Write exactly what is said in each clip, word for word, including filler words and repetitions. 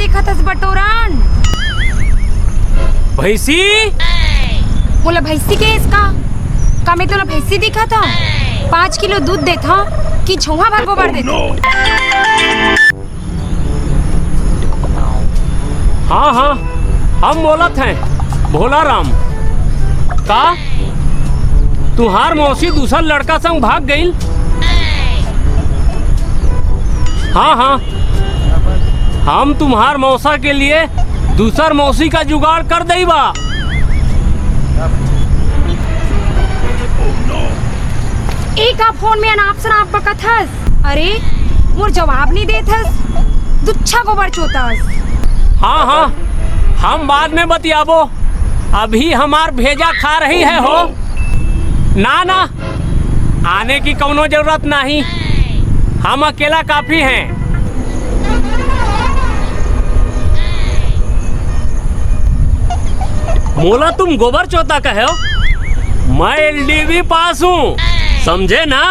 देखत हस बटोरन? भैंसी? मोला भैंसी के इसका? का मैं तोला भैंसी दिखत हव? पाँच किलो दूध देत हव कि छुहा भर गोबर देत हव? हाँ, हाँ, हम बोलत हैं, भोला राम। का? तुहार मौसी दूसर लड़का संग भाग गइल? हाँ, हाँ, हम तुम्हार मौसा के लिए दूसर मौसी का जुगाड़ कर देबा। ए का फोन में अनाप शनाप बकत हस? अरे, मोर जवाब नहीं देत हस, दुच्छा गोबर चोतस। हाँ, हाँ, हम बाद में बतियाबो, अभी हमार भेजा खा रही है हो। ना, ना, आने की कौनो जरूरत नहीं, हम अकेला काफी हैं। मोला तुम गोबर चोता कहे हो? मैं एलडीबी पास हूँ, समझे ना?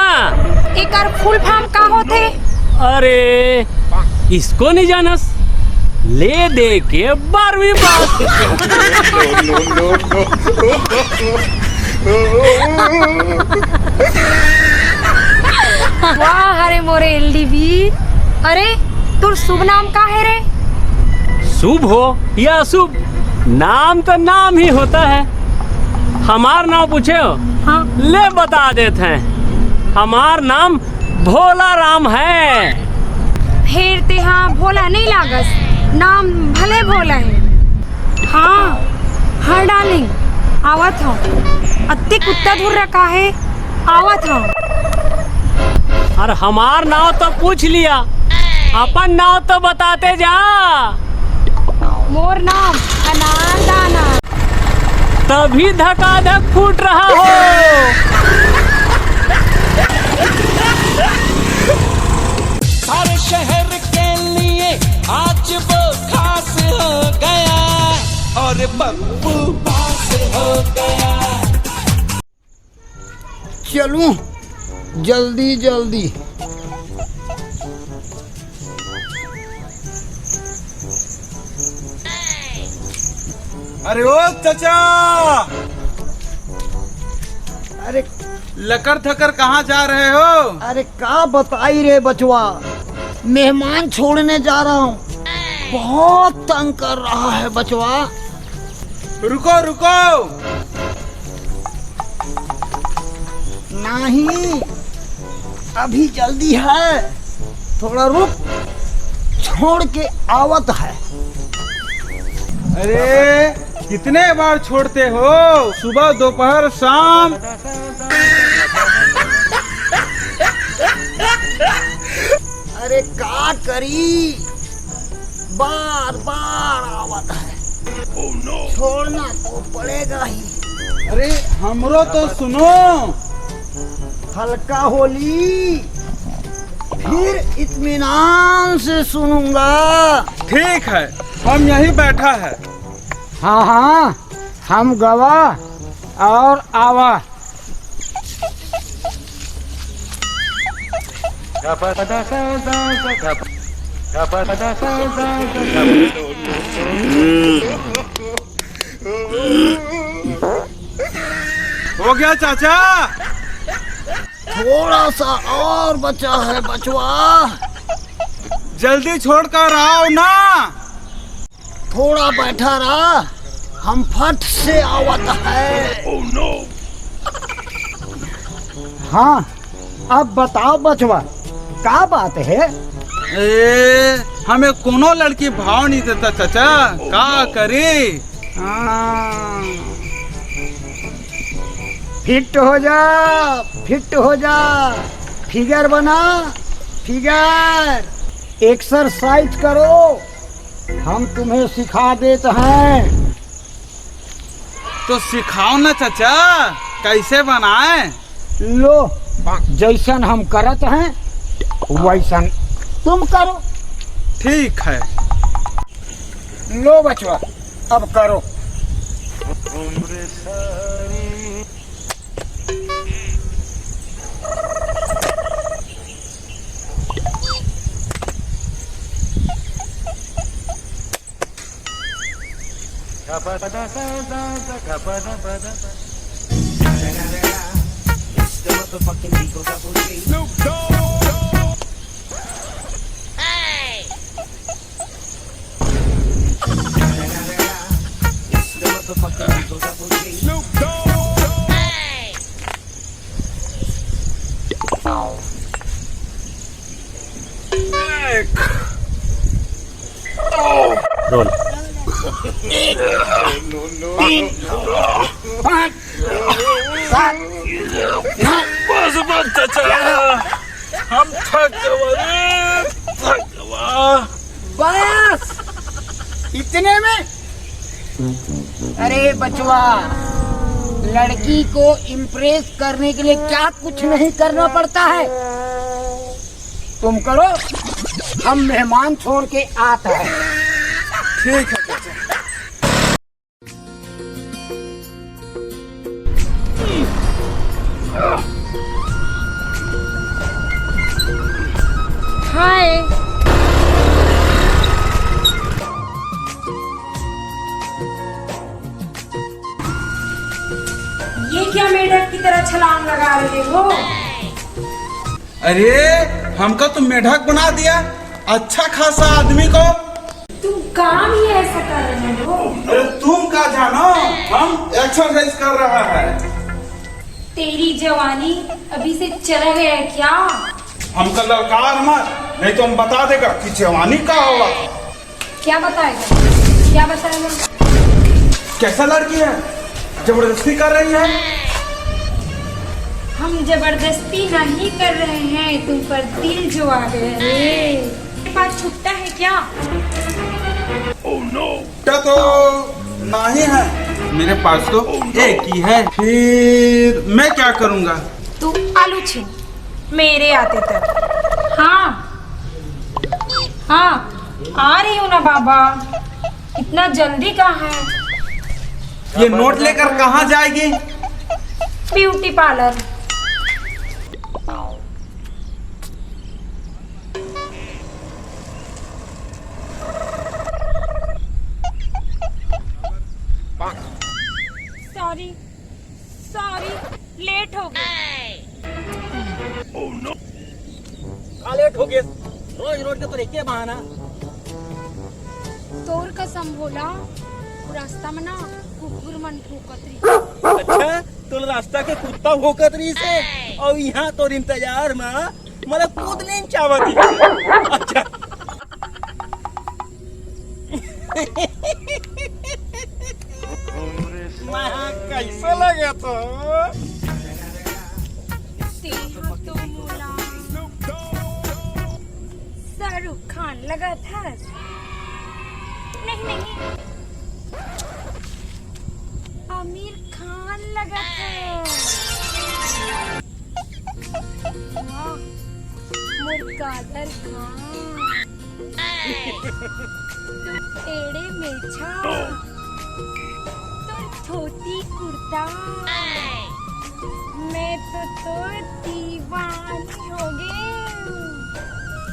एकर फुल फॉर्म का होथे? अरे, इसको नहीं जानस? ले दे के बारहवीं पास। वाह, अरे मोरे एलडीबी। अरे, तोर शुभ नाम का है रे? शुभ हो या अशुभ, नाम तो नाम ही होता है। हमार नाम पूछे हो? हाँ। ले बता देत हैं, हमार नाम भोला राम है। फेर तेहा भोला नहीं लागस, नाम भले भोला है। हाँ, हाँ डार्लिंग, आवत हूँ। अत्ते कुत्ता धुर्रा का है, आवत हूँ। अरे हमार नाव तो पूछ लिया, अपन नाव तो बताते जा। मोर नाम अनार दाना। तभी धकाधक फूट रहा हो। सारे शहर के लिए आज वो खास हो गया और पप्पू पास हो गया। चलूं जल्दी जल्दी। अरे ओ चाचा, अरे लकर थकर कहाँ जा रहे हो? अरे का बताई रे बचवा, मेहमान छोड़ने जा रहा हूँ। बहुत तंग कर रहा है बचवा। रुको रुको। नहीं, अभी जल्दी है, थोड़ा रुक, छोड़ के आवत है। अरे कितने बार छोड़ते हो, सुबह दोपहर शाम। अरे का करी, बार बार आवत है। छोड़ना तो पड़ेगा ही। अरे हमरो तो सुनो। हल्का होली, फिर इत्मीनान से सुनूंगा। ठीक है, हम यहीं बैठा है। हाँ हाँ, हम गवा और आवा। हो गया चाचा। थोड़ा सा और बचा है बचवा। जल्दी छोड़कर आओ ना। थोड़ा बैठा रहा, हम फट से आवत है। हाँ, अब बताओ बचवा, का बात है? ए, हमें कोनो लड़की भाव नहीं देता चाचा, का करी? हाँ। फिट हो जा, फिट हो जा, फिगर बना, फिगर। एक्सरसाइज करो, हम तुम्हें सिखा देते हैं। तो सिखाओ ना चाचा, कैसे बनाए? लो, जैसन हम करत हैं, वैसन तुम करो। ठीक है। लो बचवा, अब करो। रोल। बस, बस, चाचा, हम थक गवा रे, थक गवा। बस, इतने में? अरे बचवा, लड़की को इम्प्रेस करने के लिए क्या कुछ नहीं करना पड़ता है। तुम करो, हम मेहमान छोड़ के आता है। ठीक है चाचा। हाय। ये क्या मेढक की तरह छलांग लगा रहे हो? अरे, हमका तो मेढक बना दिया, अच्छा खासा आदमी को। तुम काम ही ऐसा कर रहे हो। अरे, तुम का जानो, हम एक्सरसाइज कर रहा है। तेरी जवानी अभी से चला गया है क्या? हमका ललकार मत, नहीं तो हम बता देगा कि जवानी का होला। क्या बताएगा? क्या बताएगा? कैसा लड़की है, जबरदस्ती कर रही है? हम जबरदस्ती नहीं कर रहे हैं, तुम पर दिल जो आ गया रे। तेरे पास छुट्टा है क्या? तो नहीं है। मेरे पास तो एक ही है, फिर मैं क्या करूँगा? तू आलू छील मेरे आते तक। हाँ, हाँ, आ रही हूँ ना बाबा, इतना जल्दी कहाँ है? ये नोट लेकर कहाँ जाएगी? Beauty parlour. Sorry, sorry, late हो गए। का लेट हो गए? रोज रोज के तो एक बहाना। तोर कसम भोला, रास्ता में ना कुकुर मन भूकत रही। अच्छा, तो रास्ता के कुत्ता भूकत रही से, और यहाँ तोर इंतजार में मतलब कूद नहीं चाहती। अच्छा। कैसा लगा तो? तेहा तो मोला शाहरुख खान लगा था। नहीं, नहीं, आमिर खान लगा था। वाह, मोर कादर खान। तू टेढ़े मेछा, तोर धोती कुर्ता, मैं तो तोर दीवानी हो गई।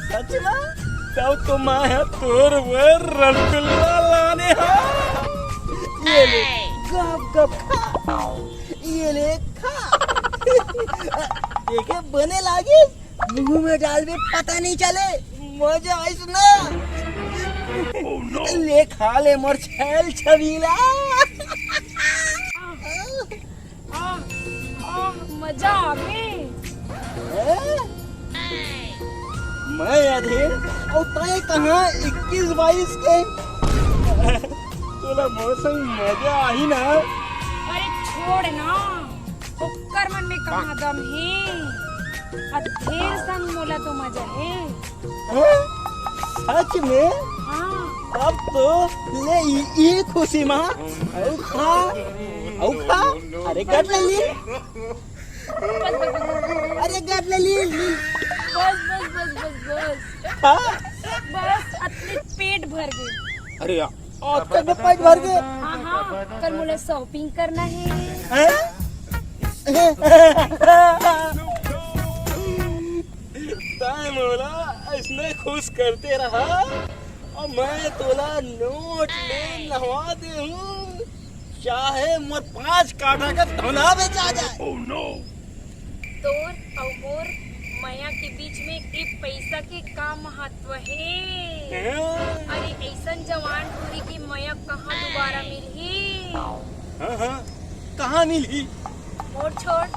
सच में? तब तो मैं तोर बर रसगुल्ला लाने हा। ये ले, गप गप खा। ये ले, खा। देखे, बने लागे, मुंह में डाल में पता नहीं चले, मजा आइस ना। ले खा ले मोर छैल छबीला। आह, आह, मजा आ गई। मैं अधेड़ और तय कहाँ इक्कीस बाईस के। तोला मौसम मजा आई ना। अरे छोड़ ना, ओकर मन में कहाँ दम है। अधेड़ संग मोला तो मजा है। हाँ? सच में? हाँ। तब तो ले ई, ई खुशी मा। औ खा, औ खा। अरे गट ले ली। बस, बस, बस, बस। अरे गट ले ली, ली। बस, बस, बस, बस, बस। खा। बस, अतने पेट भर गए। अरे यार, आज तक में पेट भर गए। हाँ, हाँ, कल मोला शॉपिंग करना है। हैं? तय मोला इसने खुश करते रहा और मैं तोला नोट ले नहवा दे हूँ। चाहे मोर पाँच काठा के धनहा बेचा जाए। तोर अउ मोर मया के बीच में ए पइसा के का महत्व हे? हैं? अरे, अइसन जवान टूरी के मया कहाँ दुबारा मिलही? हाँ, हाँ, कहाँ मिलही? मोर छोड़।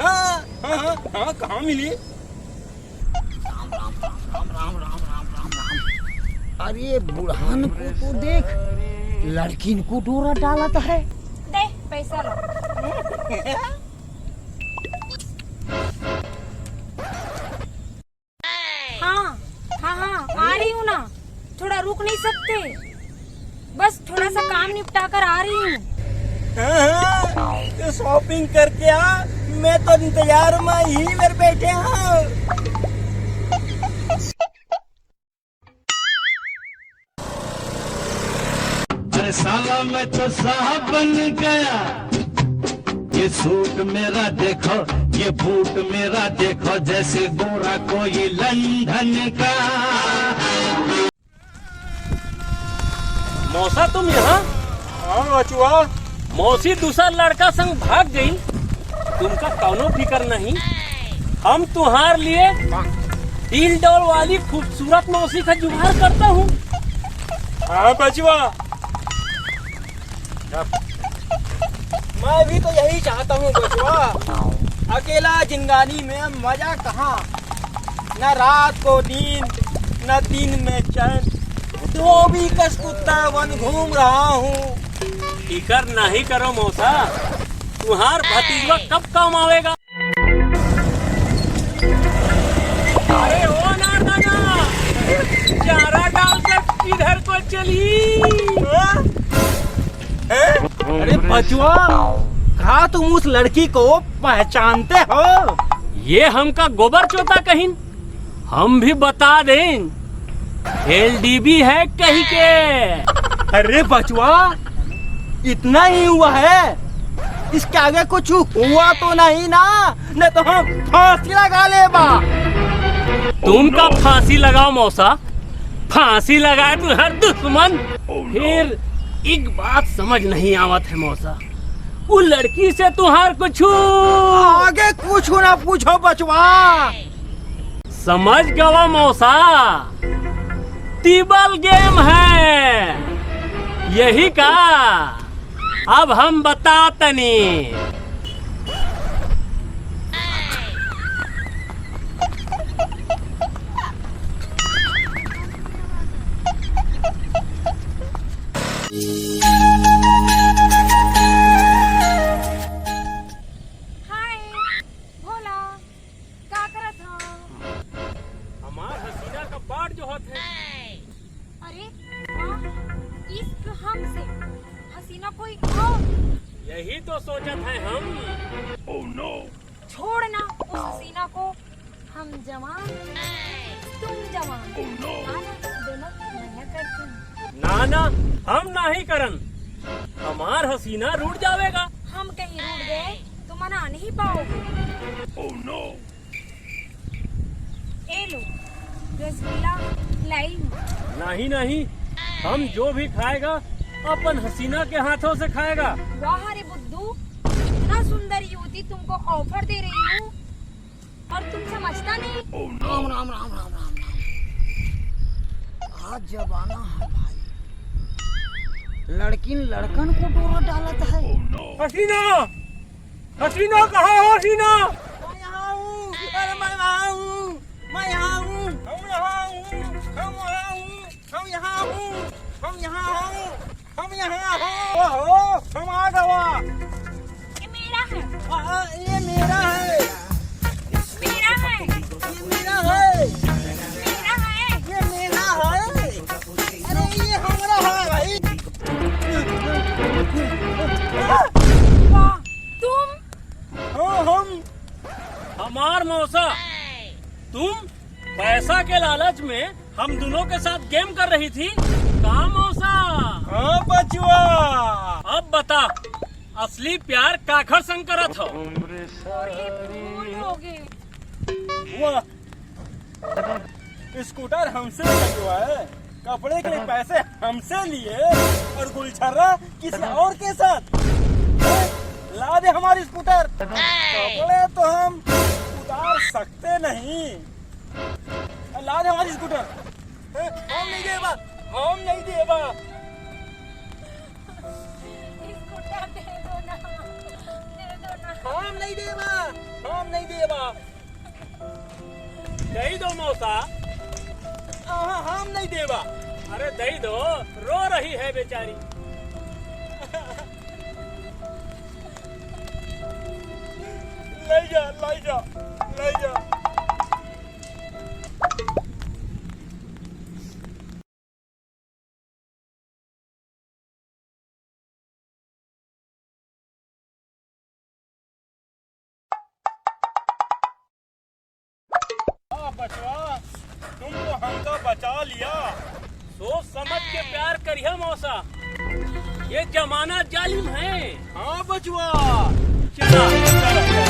हाँ, हाँ, हाँ, हाँ, कहाँ मिलही? राम, राम, राम, राम, राम, राम, राम, राम, राम। अरे, बुढ़ान को तो देख, लड़किन को डोरा डालत है। दे, पैसा ला। हाँ, हाँ, हाँ, आ रही हूँ ना। थोड़ा रुक नहीं सकते? बस थोड़ा सा काम निपटा कर आ रही हूँ। हाँ, हाँ, तो शॉपिंग करके आ, मैं तो इंतजार में ही मेरे बैठे हूँ। अरे साला, मैं तो साहब बन गया। ये सूट मेरा देखो, ये बूट मेरा देखो, जैसे गोरा कोई लंदन का। मौसा, तुम यहाँ? हाँ बचवा। मौसी दूसर लड़का संग भाग गई। तुमका कौनो फिकर नहीं, हम तुम्हार लिए डील डोल वाली खूबसूरत मौसी का जुगाड़ करता हूँ। हाँ बचवा, मैं भी तो यही चाहता हूँ बचवा। अकेला जिंदगानी में मजा कहाँ, न रात को नींद, न दिन में चैन, धोबी कस कुत्ता बन घूम रहा हूँ। फिकर नहीं करो मौसा, तुम्हार भतीजवा कब काम आवेगा। अरे ओ नारदाना, चारा डाल कर किधर को चली? अरे बचवा, का तुम उस लड़की को पहचानते हो? ये हमका गोबर चोता कहिन, हम भी बता दें, एलडीबी है कहीं के। अरे बचवा, इतना ही हुआ है, इसके आगे कुछ हुआ तो नहीं ना, नहीं तो हम फांसी लगा लेबा। तुमका फांसी लगाओ मौसा, फांसी लगाए तुम्हार दुश्मन। फिर एक बात समझ नहीं आवत है मौसा, वो लड़की से तुम्हार कुछ आगे कुछ ना पूछो बचवा। समझ गवा मौसा, टेबल गेम है यही का। अब हम बता तनी। हाय भोला, का करत हव? हमार हसीना का बाट जोहत है। अरे वाह, इश्क हमसे हसीना कोई और। यही तो सोचत है हम। छोड़ ना उस हसीना को, हम जवान, तुम जवान। ना ना, दोनों मया करते हैं। ना ना, हम नाही करन। हमार हसीना रूठ जावेगा। हम कहीं रूठ गए तो मना नहीं पाओगे। ए लो, रसगुल्ला लाई हूँ। नहीं नहीं, हम जो भी खाएगा अपन हसीना के हाथों से खाएगा। वाह रे बुद्धू, इतना सुंदर युवती तुमको ऑफर दे रही हूँ और तुम समझता नहीं। राम राम राम राम राम राम। आज जमाना है भाई, लड़किन लड़कन को डोरा डालत है। हसीना, हसीना, कहाँ हो हसीना? मैं यहाँ हूँ, अरे मैं यहाँ हूँ, मैं यहाँ हूँ, हम यहाँ हूँ, हम यहाँ हूँ, हम यहाँ हूँ, हम यहाँ हूँ, हम यहाँ हूँ। ओहो, हम आ गवा। ये मेरा है। हाँ, ये मेरा है। मेरा है। ये मेरा है। मेरा है। ये मेरा है। अरे, ये हमारा है भाई। वाह, तुम? हाँ, हम। हमार मौसा, तुम पैसा के लालच में हम दोनों के साथ गेम कर रही थी का मौसा? हाँ बचवा। अब बता, असली प्यार काखर संग करत हो? अरे, भूल हो गए। वाह, स्कूटर हमसे खरीदवा है। कपड़े के लिए पैसे हमसे लिए और गुलछर्रा किसी और के साथ। ला दे हमारी स्कूटर। कपड़े तो हम उतार सकते नहीं। ला दे हमारी स्कूटर। हम नहीं देबा, हम नहीं देबा। स्कूटर दे दो ना, दे दो ना। हम नहीं देबा, हम नहीं देबा। दे दो मौसा। हाँ, हम नहीं देबा। अरे दे दो, रो रही है बेचारी। ले जा, ले जा, ले जा। हाँ बचवा, तुमको हमका बचा लिया। सोच समझ के प्यार करिया मौसा, ये जमाना जालिम है। हाँ बचवा। चला, चला, चला।